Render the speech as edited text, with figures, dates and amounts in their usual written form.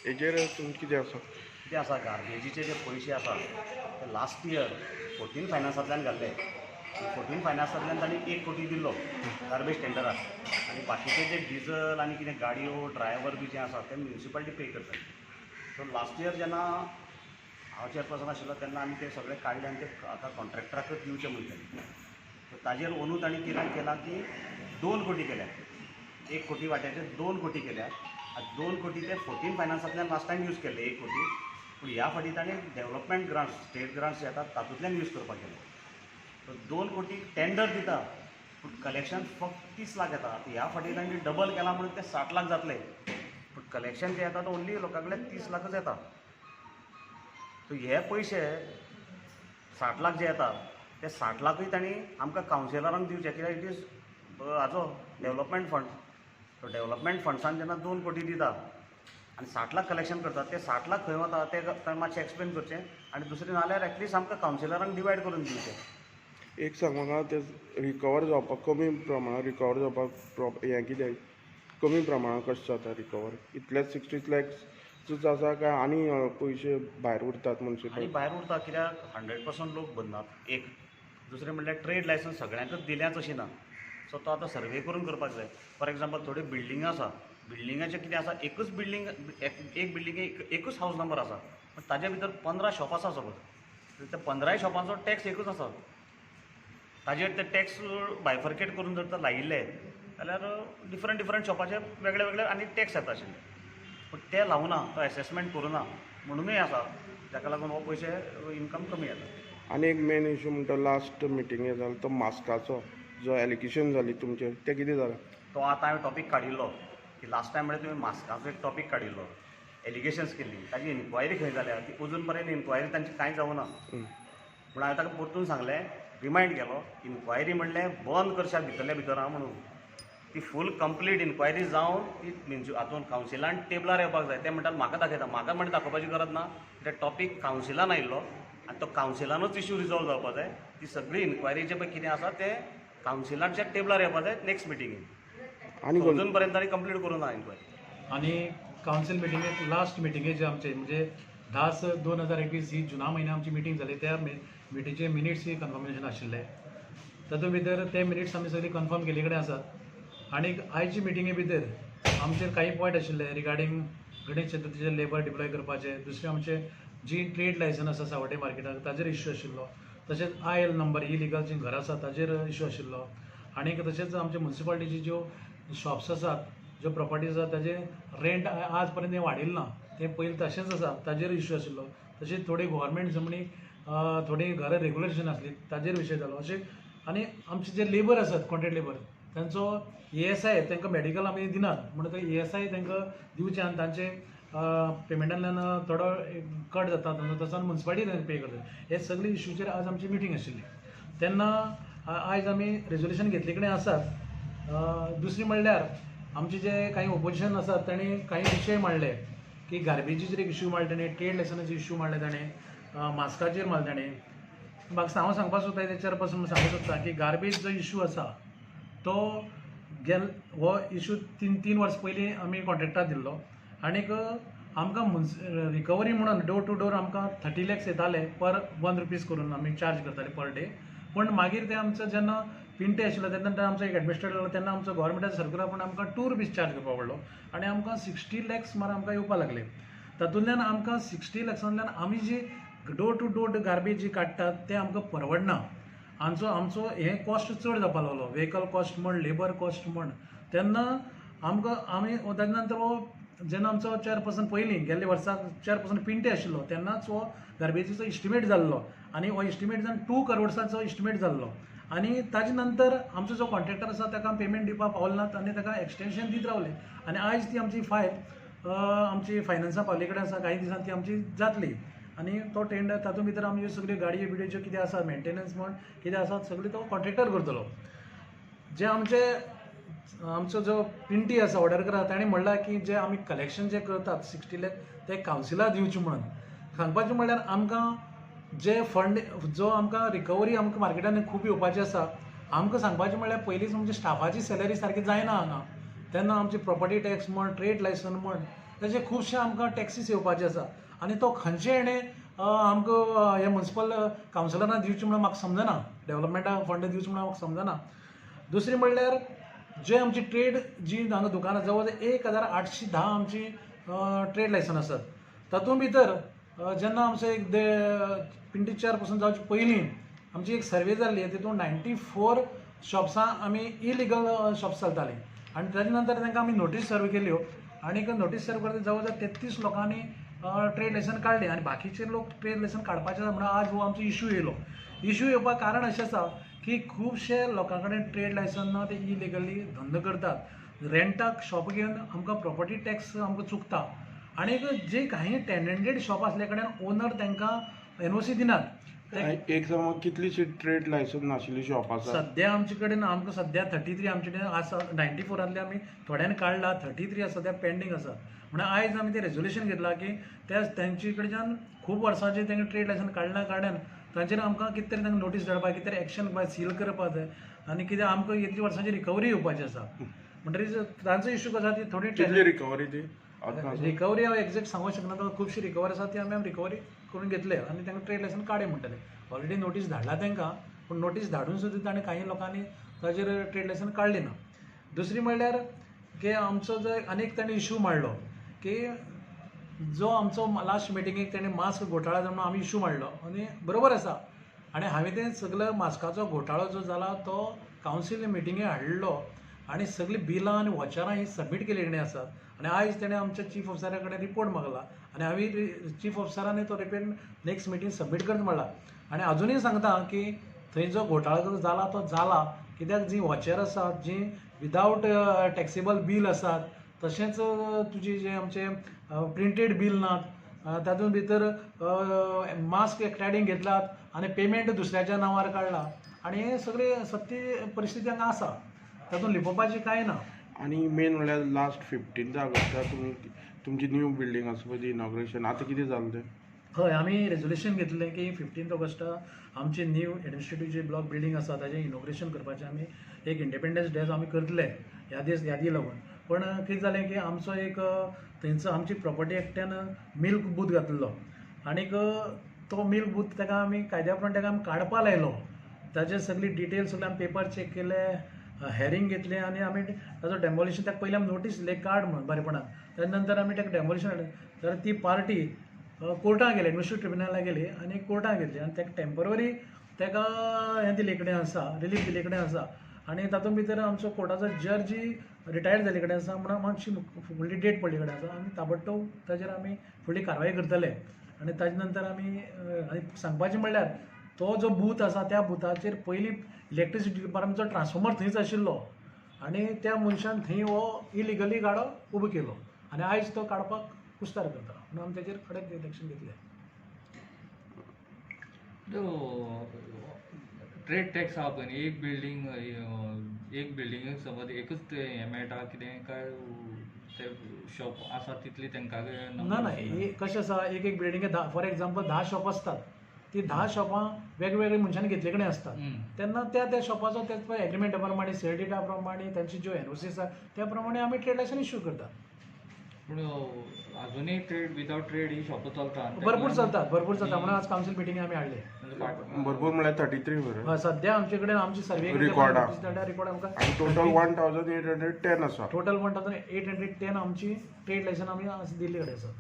हेजेर तुमचें कितें आसा? कितें आसा, गार्बेजीचे जे पयशे आसा ते लास्ट इयर 14 फायनान्सांतल्यान घाल्ले. 14 फायनान्सांतल्यान तांणी 1 कोटी दिल्लो गार्बेज टेंडराक आनी बाकीचे जे डिजल आनी कितें गाडयो, ड्रायव्हर बी जे आसा ते म्युनिसिपालिटी पे करताली. सो लास्ट इयर जेन्ना हांव चेअरपर्सन आशिल्लो तेन्ना आमी ते सगळे काडले आनी ते आतां कॉन्ट्रॅक्टराकच दिवचे म्हणून केले. सो ताजेर अंदू तांणी कितें केलां की 2 कोटी केल्या, 1 कोटी वाट्याचे 2 कोटी केल्या आनी 2 कोटी ते 14 फायनान्सांतल्यान लास्ट टायम यूज केल्ले 1 कोटी, पूण ह्या फावटी ताणें डेवलपमेंट ग्रांट्स, स्टेट ग्रांट्स येतात तातूंतल्यान यूज करपाक केले. सो 2 कोटी टेंडर दिता पूण कलेक्शन फक्त 30 लाख येता. आतां ह्या फावटी तांणी डबल केला म्हणून ते 60 लाख जातले, पूण कलेक्शन जें येता तो ओन्ली लोकां कडेन 30 लाखच येता. सो हे पयशे 60 लाख जे येता ते 60 लाखूय तांणी आमकां कावन्सिलरांक दिवचे, कित्याक it is हाजो डेवलपमेंट फंड. सो डेवलपमेंट फंड्सान जेन्ना 2 कोटी दिता आनी 60 लाख कलेक्शन करतात, ते 60 लाख खंय वता ते ताणें मातशें एक्सप्लेन करचें आनी दुसरें नाल्यार एटलिस्ट आमकां कावन्सिलरांक डिवायड करून दिवचें. एक सांग म्हाका, ते रिकवर जावपाक, कमी प्रमाणात रिकवर जावपाक हें कितें, कमी प्रमाणात कशें जाता रिकवर? इतलेच 60 लॅक्सूच आसा काय आनी पयशे भायर उरतात आनी मुन्सिपल? भायर उरता, कित्याक 100% लोक भरनात एक. दुसरें म्हणल्यार ट्रेड लायसन्स सगळ्यांकच दिल्याच अशी ना. सो तो आतां सर्वे करून करपाक जाय. फॉर एग्जाम्पल, थोड्यो बिल्डिंगो आसा, बिल्डिंगाचें कितें आसा, एकूच बिल्डींग, एक बिल्डिंगे एकूच हावज नंबर आसा, पूण ताजे भितर 15 शॉप आसा. सपोज त्या 15य शॉपांचो टॅक्स एकूच आसा. ताजेर ते टॅक्स बायफर्केट करून जर तर लायिल्ले जाल्यार डिफरंट डिफरंट शॉपाचे वेगळे वेगळे आनी टॅक्स येता आशिल्ले, पूण ते लावना, तो एसेसमेंट करुना म्हणुनूय आसा जाका लागून हो पयशे इन्कम कमी येता. आनी एक मेन इशू म्हणटा, लास्ट मिटिंगे जालो तो मास्काचो जो एलिगेशन जाली तुमचेर, तें कितें जालें? तो आतां हांवें टॉपीक काडिल्लो की लास्ट टायम म्हळ्यार तुमी मास्काचो एक टॉपीक काडिल्लो, एलिगेशन्स केल्ली, ताजी इन्क्वायरी खंय जाल्या? ती अजून पर्यंत इन्क्वायरी तांची कांय जावना. पूण हांवें ताका परतून सांगलें, रिमायंड केलो, इन्क्वायरी म्हणलें बंद करशात भितरल्या भितर आहा म्हणून. ती फूल कंप्लीट इन्क्वायरी जावन ती मिन्स हातून कावन्सिलान टेबलार येवपाक जाय. ते म्हणटात म्हाका दाखयता, म्हाका म्हणटा दाखोवपाची गरज ना. ते टॉपीक कावन्सिलान आयिल्लो आनी तो कावन्सिलानूच इशू रिजॉल्व जावपा जाय. ती सगळी इन्क्वायरीचें पळय कितें आसा तें कावन्सिलाच्या टेबलार येवपा जाय नेक्स्ट मिटिंगेक. आनी कोण अजून पर्यंत तांणी कंप्लीट करूं ना इन्क्वायरी. आनी कावन्सील मिटिंगेक, लास्ट मिटिंगेक जे आमचे, म्हणजे 10/6/2021 ही जुना म्हयन्या आमची मिटींग जाली, त्या मिटिंगचे मिनिट्स ही कन्फर्मेशन आशिल्ले. तातूंत भितर ते मिनिट्स आमी सगळी कन्फर्म केल्ले कडेन आसात. आनी आयचे मिटिंगे भितर आमचेर काही पॉयंट आशिल्ले रिगार्डींग गणेश चतुर्थीचे लेबर डिप्लॉय करपाचे, दुसरें आमचे जी ट्रेड लायसन आसा सावड्डे मार्केटाक ताजेर इश्यू आशिल्लो, तशेंच आयएल नंबर, इलिगल जीं घरां आसा ताजेर इश्यू आशिल्लो आनी तशेंच आमचे मुन्सिपालिटीची ज्यो शॉप्स आसात, ज्यो प्रॉपर्टीज आसात, ताजे रेंट आज पर्यंत तें वाडयलें ना, तें पयलीं तशेंच आसा, ताजेर इश्यू आशिल्लो. तशेंच थोडी गोवोरमेंट जमनी, थोडीं घरां रेगुलेशन आसली ताजेर विशय जालो अशें. आनी आमचे जे लेबर आसात, कॉन्ट्रॅक्ट लेबर, तांचो ईएसआय तांकां मेडिकल आमी दिनात म्हणून ईएसआय तांकां दिवचें आनी तांचे पेमेंटांतल्यान थोडो कट जाता, तसो मुन्सिपालिटी तांकां पे करता. हे सगळे इश्यूचेर आज आमची मिटींग आशिल्ली. तेन्ना आयज आमी रेजोल्युशन घेतले कडेन आसात. दुसरी म्हणल्यार आमचे जे काही ओपोजिशन आसात तांणी काही विशय मांडले की गार्बेजीचेर एक इश्यू मांडले ताणें, ट्रेड लायसनाचो इश्यू मांडले ताणें, मास्काचेर मारले ताणें. म्हाका हांव सांगपाक सोदता, तेचेर पासून सांगूंक सोदता की गार्बेज जो इश्यू आसा तो गेल हो इश्यू तीन तीन वर्सां पयलीं आमी कॉन्ट्रेक्टाक दिल्लो आनीक आमकां रिकवरी म्हणून डोर टू डोर आमकां 30 लॅक्स येताले, पर 1 रुपीज करून आमी चार्ज करताले पर डे. पूण मागीर ते आमचो जेन्ना पिंटे आशिल्लो तेन्ना ते आमचो एक एडमिनिस्ट्रेटर आसलो, तेन्ना आमचो गोवोरमेंटाचो सर्कुलर पूण आमकां 2 रुपीज चार्ज करपाक पडलो आनी आमकां 60 लॅक्स सुमार आमकां येवपाक लागले. तातूंतल्यान आमकां 60 लॅक्सांतल्यान आमी जी डोर टू डोर गार्बेज जी काडटात ते आमकां परवडना. आमचो आमचो हें कॉस्ट चड जावपाक लागलो, वेहिकल कॉस्ट म्हण, लेबर कॉस्ट म्हण. तेन्ना आमकां आमी तेन्ना नंतर हो जेन्ना आमचो चेअरपर्सन पयलीं गेल्ले वर्साक चेअरपर्सन पिंटे आशिल्लो तेन्नाच हो गार्बेजीचो इस्टिमेट जाल्लो आनी हो इस्टिमेट जावन 2 करोड्साचो इस्टिमेट जाल्लो आनी ताजे नंतर आमचो जो कॉन्ट्रॅक्टर आसा ताका पेमेंट दिवपाक पावले नात आनी ताका एक्सटेंशन दीत रावले आनी आयज ती आमची फायल आमची फायनान्सा पावले कडेन आसा. काही दिसान ती आमची जातली आनी तो टेंडर तातूंत भितर आमच्यो सगल्यो गाडयो बिडयो ज्यो कितें आसा, मेंटेनन्स म्हण कितें आसा, सगळें तो कॉन्ट्रॅक्टर करतलो. जे आमचे आमचो जो पिंटी आसा ऑर्डर ताणें म्हणलां की जे आमी कलेक्शन जे करतात 60 लॅक ते कावन्सिलाक दिवचे म्हणून. सांगपाचें म्हणल्यार आमकां जे फंड जो आमकां रिकवरी आमकां मार्केटान खूब येवपाची आसा. आमकां सांगपाचें म्हणल्यार पयलींच आमच्या स्टाफाची सॅलरी सारकी जायना हांगा. तेन्ना आमची प्रॉपर्टी टॅक्स म्हण, ट्रेड लायसन म्हण. तशें खुबशे आमकां टॅक्सीस येवपाचे आसा आनी तो खंयचे हेणें आमकां हे मुन्सिपल कावन्सिलरान दिवचे म्हणून म्हाका समजना, डेवलपमेंटाक फंड दिवचे म्हणून म्हाका समजना. दुसरें म्हणल्यार जे आमची ट्रेड जी हांगा दुकानां जवळ जवळ 1810 आमची ट्रेड लायसन आसात. तातूंत भितर जेन्ना आमचो एक पिंटी चेअरपर्सन जावचे पयलीं आमची एक सर्वे जाल्ली, तितून 94 शॉप्सां आमी इलिगल शॉप्स चलतालीं आनी ताजे नंतर तांकां आमी नोटीस सर्व केल्यो आनी नोटीस सर्व करता जवळ जवळ 33 लोकांनी ट्रेड लायसन काडलें आनी बाकीचे लोक ट्रेड लायसन काडपाचे आसा म्हणून आज हो आमचो इशू येयलो. इशू येवपाक कारण अशें आसा की खुबशे लोकां कडेन ट्रेड लायसन ना, ते इलिगली धंदो करतात, रेंटाक शॉप घेवन आमकां प्रॉपर्टी टॅक्स आमकां चुकता आनी जे काही टेनंटेड शॉप आसले कडेन ओनर तांकां एनओसी दिनात. एक समज कितलीशी ट्रेड लायसन नाशिल्ली शॉप आसा सद्या आमचे कडेन? आमकां सद्या 33 आमचे कडेन आसा. 94 आमी थोड्यांनी काडला, 33 सद्या पेंडींग आसा. म्हणून आयज आमी तें रेजोल्युशन घेतलां की त्या तेंचे कडच्यान खूब वर्सांचे तेंगे ट्रेड लायसन काडल्या कारणान तांचेर आमकां कितें तरी तांकां नोटीस धाडपाक, कितें तरी एक्शन सील करपाक जाय आनी कितें आमकां इतली वर्सांची रिकवरी येवपाची आसा. म्हणटरीच तांचो इशू कसो आसा ती थोडी कितली रिकवरी ती रिकवरी हांव एग्जॅक्ट सांगूंक शकना, तो खुबशी रिकवरी आसा ती आमी रिकवरी करून घेतले आनी तांकां ट्रेड लायसन काडे म्हणटले. ऑलरेडी नोटीस धाडला तांकां, पूण नोटीस धाडून सुद्दां ताणें काही लोकांनी ताजेर ट्रेड लायसन काडली ना. दुसरी म्हणल्यार की आमचो जो आनीक ताणें इशू मांडलो की जो आमचो लास्ट मिटिंगेक ताणें मास्क घोटाळो जालो म्हणून आमी इशू मांडलो आनी बरोबर आसा आनी हांवें तें सगलो मास्काचो घोटाळो जो जाला तो कावन्सील मिटिंगे हाडलो आनी सगळीं बिलां आनी वॉचरां ही सबमीट केल्ली कडेन आसात आनी आयज ताणें आमच्या चीफ ऑफिसरा कडेन रिपोर्ट मागला आनी हांवें चीफ ऑफिसरान तो रिपोर्ट नेक्स्ट मिटींग सबमीट करता म्हणला. आनी अजुनूय सांगता की थंय जो घोटाळो जाला तो जाला, कित्याक जीं वॉचर आसात जीं विदावट टॅक्सेबल बील आसात, तशेंच तुजी जे आमचे प्रिंटेड बील नात, तातूंत भितर मास्क एकट्याडेन घेतलात आनी पेमेंट दुसऱ्याच्या नांवार काडला आनी हे सगळे सत्य परिस्थिती हांगा आसा, तातूंत लिपोवपाचें कांय ना. आनी मेन म्हणल्यार लास्ट 15 ऑगस्टाक तुमी तुमची न्यू बिल्डींग आसा पळय ती इनॉग्रेशन आतां कितें जालें तें? हय, आमी रेजोल्युशन घेतलें की 15 ऑगस्टाक आमची न्यू एडमिनिस्ट्रेटीव जे ब्लॉक बिल्डींग आसा ताजें इनॉग्रेशन करपाचें आमी एक इंडिपेंडन्स डे आमी करतले ह्या दीस यादी लागून. पूण कितें जालें की आमचो एक थंयचो आमची प्रॉपर्टी एकट्यान मिल्क बूथ घातलो आनीक तो मिल्क बूथ ताका आमी कायद्या प्रमाण ताका आमी काडपा लायलो, ताजे सगळी डिटेल्स सगळे आमी पेपर चॅक केले, हेरींग घेतलें आनी आमी ताजो डेमोलिशन ताका पयलीं आमी नोटीस दिली काड म्हणून बरेपणान, ताजे नंतर आमी ताका डेमोलिशन हाडलें. तर ती पार्टी कोर्टाक गेली, एडमिनिस्ट्रेटीव ट्रिब्युनलाक गेली आनी कोर्टाक घेतली आनी ताका टेम्पररी ताका हें दिल्ले कडेन आसा, रिलीफ दिल्ले कडेन आसा आनी तातूंत भितर आमचो कोर्टाचो जज रिटायर्ड जाल्ले कडेन आसा म्हणून मातशी फुडली डेट पडली कडेन आसा आनी ताबडतोब ताजेर आमी फुडली कारवाय करतले. आनी ताजे नंतर आमी आनी सांगपाचें म्हणल्यार तो जो बूथ आसा त्या बुथाचेर पयलीं इलेक्ट्रिसिटी डिपार्टमेंटचो ट्रान्सफॉर्मर थंयच आशिल्लो आनी त्या मनशान थंय हो इलिगली गाडो उबो केलो आनी आयज तो काडपाक कुस्तार करता म्हणून आमी ताजेर कडक एक्शन घेतलें. ट्रेड टॅक्स आहा पळय न्ही, एक बिल्डींग एक बिल्डिंगेक समज एकच हें मेळटा कितें काय ते शॉप आसा तितली तांकां? ना ना, कशें आसा एक एक बिल्डिंगे फॉर एग्जाम्पल 10 शॉप आसतात, ती 10 शॉपां वेगवेगळे मनशांनी घेतले कडेन आसतात, तेन्ना त्या त्या शॉपाचो त्या एग्रीमेंटा प्रमाणे सीएलडीटा प्रमाणे तांची ज्यो एनओसी आसा त्या प्रमाणे आमी ट्रेड लायसन इश्यू करतात. पूण अजुनूय ट्रेड विदावट ट्रेड ही शॉपां चलता भरपूर चलतात, भरपूर चलता म्हणून आज कावन्सील मिटींग आमी हाडले. भरपूर म्हणल्यार 33 बरें सद्या आमचे कडेन आमची सर्वे रिकॉर्ड रिकॉर्ड आमकां टोटल 1810 आसा. टोटल 1810 आमची ट्रेड लायसन आमी आज दिल्ले कडेन आसा.